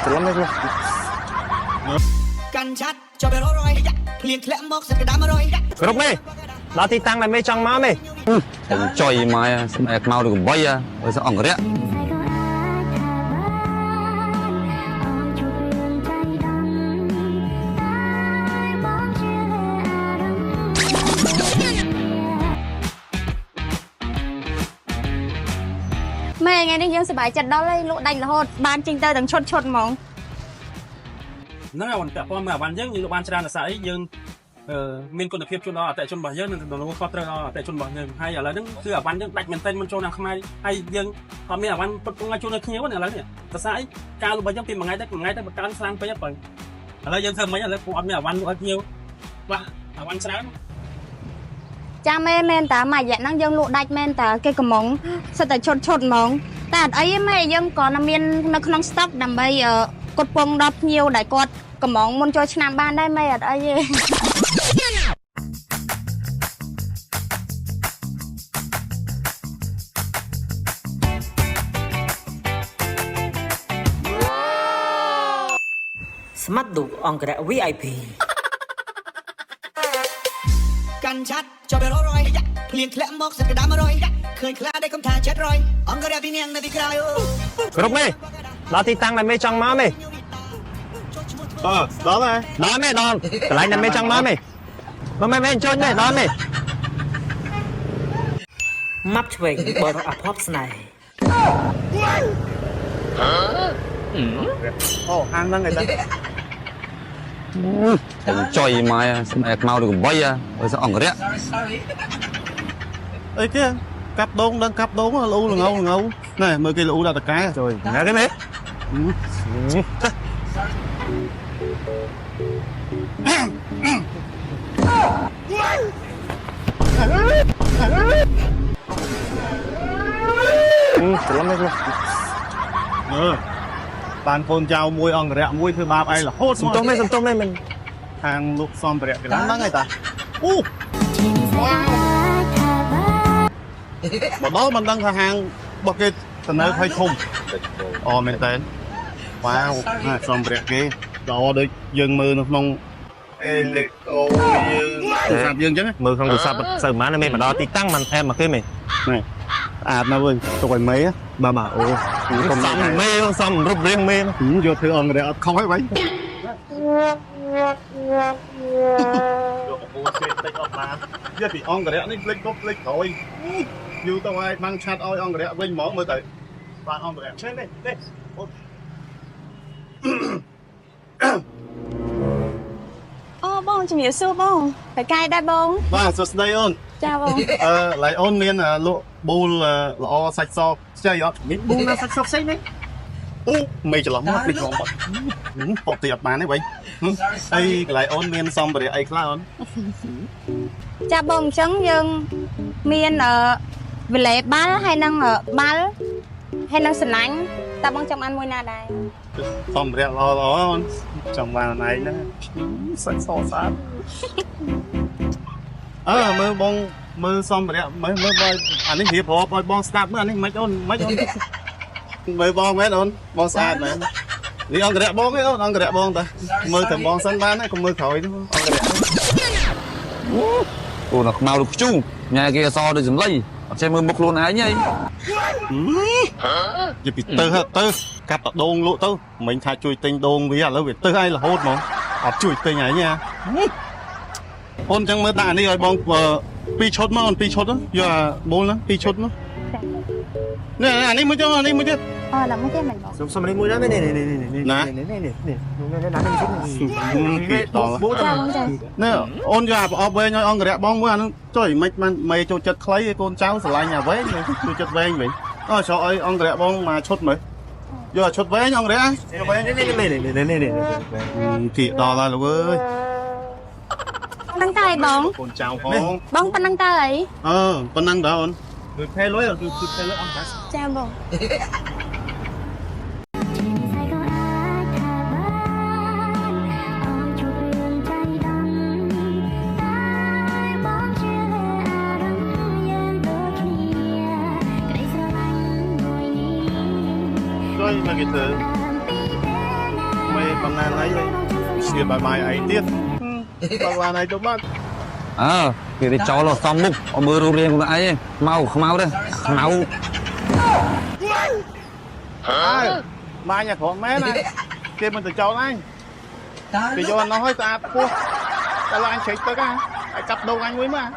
ច្រឡំនេះ កាន់ឆាត់ចុះไปរយភ្លៀងធ្លាក់មកសិតកដាម100 គ្រប់មេដល់ទីតាំងដែលមេចង់មកមេ ខ្ញុំចុយម៉ែស្បែកខ្មៅដូចកបីឲ្យសអង្គរៈ ស្អីក៏អាចថាបានឲ្យជួបរឿងចៃដន្យតែបងជឿលើអារម្មណ៍ ម៉ែថ្ងៃនេះយើងសប្បាយចិត្តដល់ហើយលក់ដាច់រហូតបានចេញទៅទាំងឈុតឈុតហ្មង ហ្នឹងហើយពាក់ព័ន្ធមួយអវ៉ាន់យើងយើងលក់បានច្រើនអាសាអីយើងអឺមានគុណភាពជូនដល់អតិថិជនរបស់យើងនិងទទួលខុសត្រូវដល់អតិថិជនរបស់យើងហើយឥឡូវហ្នឹងគឺអវ៉ាន់យើងដាច់មែនទែនមិនចូលដល់ខ្មែរហើយយើងអត់មានអវ៉ាន់ពុតពងឲ្យជូនដល់ភ្ញៀវទេឥឡូវនេះភាសាអីការលក់របស់យើងពីមួយថ្ងៃទៅមួយថ្ងៃទៅបង្កើនខ្លាំងពេកហ្នឹងឥឡូវយើងធ្វើម៉េចឥឡូវពួកអត់មានអវ៉ាន់លក់ឲ្យភ្ញៀវបាទអវ៉ាន់ច្រើន ចាំមែនមែនតាមួយរយៈហ្នឹងយើងលក់ដាច់មែនតាគេកំងសិតតែឈុតឈុតហ្មងតែអត់អីទេម៉ែយើងគ្រាន់តែមាននៅក្នុងស្តុកដើម្បីគុតពងដល់ភ្ញៀវដែលគាត់កំងមុនចូលឆ្នាំបានដែរម៉ែអត់អីទេ ស្មាត់ឌូអង្គរៈ VIP កាន់ឆាត់ចុះไปរយភ្លៀងធ្លាក់មកសិតកដាម100ឃើញខ្លាដែលកុំថា700អង្គរៈពីនាងនៅពីក្រោយអូ គ្រប់មេដល់ទីតាំងដែលមេចង់មកមេ អឺដល់ហើយ ដល់មេដល់កន្លែងដែលមេចង់មកមេមកមេមេអញ្ជើញមេដល់មេ ម៉ាប់ឆ្វេងបរោះអភ័ព្វស្នេហ៍ អូហាងហ្នឹងឯងតា ខ្ញុំចុយម៉ែស្បែកខ្មៅដូចកបីឲ្យសអង្គរៈ អីគេកាប់ដងដឹងកាប់ដងលូល្ងងល្ងណែមើលគេលូដល់តកែ ជួយណាគេមេច្រឡំនេះ អឺបានកូនចៅមួយអង្គរៈមួយធ្វើបាបឯងរហូត សំទោសមេសំទោសមេមិន ហាងលក់សម្ភារៈកីឡាហ្នឹងឯងតាអូ ស្អីក៏អាចថាបាន បើដល់មិនដឹងថាហាងរបស់គេទៅនៅភ័យធំអូមែនតើវ៉ាវសម្ភារៈគេល្អដូចយើងមើលនៅក្នុងអេឡិចត្រូយើងទូរស័ព្ទយើងអញ្ចឹង មើលក្នុងទូរស័ព្ទសូវប៉ុន្មានមេមកដល់ទីតាំងមិនអែមមកគេមេ នេះអាតណាស់វិញទុកឲ្យមេ បាទបាទអូសំមេសំរូបរាងមេ យកធ្វើអង្គរៈអត់ខុសទេវិញយកពូជេតិចអត់បានយកពីអង្គរៈនេះភ្លេចមុខភ្លេចក្រោយយូរទៅហើយបានឆាត់ឲ្យអង្គរៈវិញហ្មងមើលទៅបានអង្គរៈឆេនេះនេះ អូបងជំរាបសួរបងបកាយដែរបង បាទសួស្តីអូន ចាបង អឺឡៃអូនមានលក់ប៊ូលល្អសាច់សខ្ចីអត់ មានប៊ូណាសាច់សុកផ្សេងនេះ អូមេច្រឡំមកភ្លេចច្រឡំបាត់ពុកទីអត់បានទេវិញអីកន្លែងអូនមានសម្ភារៈអីខ្លះអូន ចាបងអញ្ចឹងយើងមានអឺវ៉េបាល់ហើយនឹងបាល់ហើយនឹងសំណាញ់តើបងចង់បានមួយណាដែរ សម្ភារៈល្អល្អអូនចង់បានអនឯងណាសាច់សស្អាតអើមើលបងមើលសម្ភារៈមើលមើលបងអានេះរៀបរាប់ឲ្យបងស្ដាប់មើលអានេះមិនអូនមិនអូនមើលបងមែនអូនបងស្អាតមែននេះអង្គរៈបងឯងអូនអង្គរៈបងតាមើលតែបងសិនបានហើយកុំមើលក្រោយទេអង្គរៈ អូដល់ខ្មៅដូចខ្ជូងញ៉ែគេអសដូចសម្លៃអត់ចេះមើលមុខខ្លួនឯងហី និយាយពីទៅហ่ะទៅកាប់តដងលក់ទៅមិញថាជួយទិញដងវាឥឡូវវាទៅឯងរហូតហ្មងអត់ជួយទិញឯងណាអូនចឹងមើលដាក់អានេះឲ្យបងពីរឈុតមកអូនពីរឈុតយកអាបូលហ្នឹងពីរឈុតមកនេះអានេះមួយចុះអានេះមួយទៀត អូដល់មួយទៀតមិនបង សុំសុំនេះមួយដែរនេះនេះនេះនេះនេះនេះនេះនេះនេះនេះណានេះ ពីដល់ ប៊ូ ចាបងចា នេះអូនយកអាប្រអប់វែងឲ្យអង្គរៈបងមួយអាហ្នឹងចុយមិនបានមេចូលចិត្តខ្លីឯកូនចៅស្រឡាញ់អាវែងចូលចិត្តវែងវិញអូចុះឲ្យអង្គរៈបងមកឈុតមើលយកអាឈុតវែងអង្គរៈយកវែង នេះនេះនេះនេះនេះនេះ គៀកដល់ហើយលោកអើយ ប៉ុណ្ណឹងតើអីបង កូនចៅផង បងប៉ុណ្ណឹងតើអី អឺប៉ុណ្ណឹងតើអូន ដូចផេលុយគឺគឺផេលុយអស់ ចាបង ជានិស័យក៏អាចថាបានឲ្យជួបរឿងចៃដន្យតែបងជឿលើអារម្មណ៍យើងដូចគ្នាក្តីស្រឡាញ់ ហើយមើលគេធ្វើមេបណ្ណាណៃស្ងៀមបាយបាយឯងទៀតបាយបានឯងទៅបាត់ អើគេទៅចោលសំមុខអត់មើលរូបរាងខ្លួនឯងទេខ្មៅខ្មៅទេខ្មៅ អើម៉ាញ់អាក្រក់មែនណាគេមិនទៅចោលអញគេយកអានោះឲ្យស្អាតពោះតែឡើយអញជ្រែកទឹកហ่ะឲ្យកាប់ដូងអញមួយមក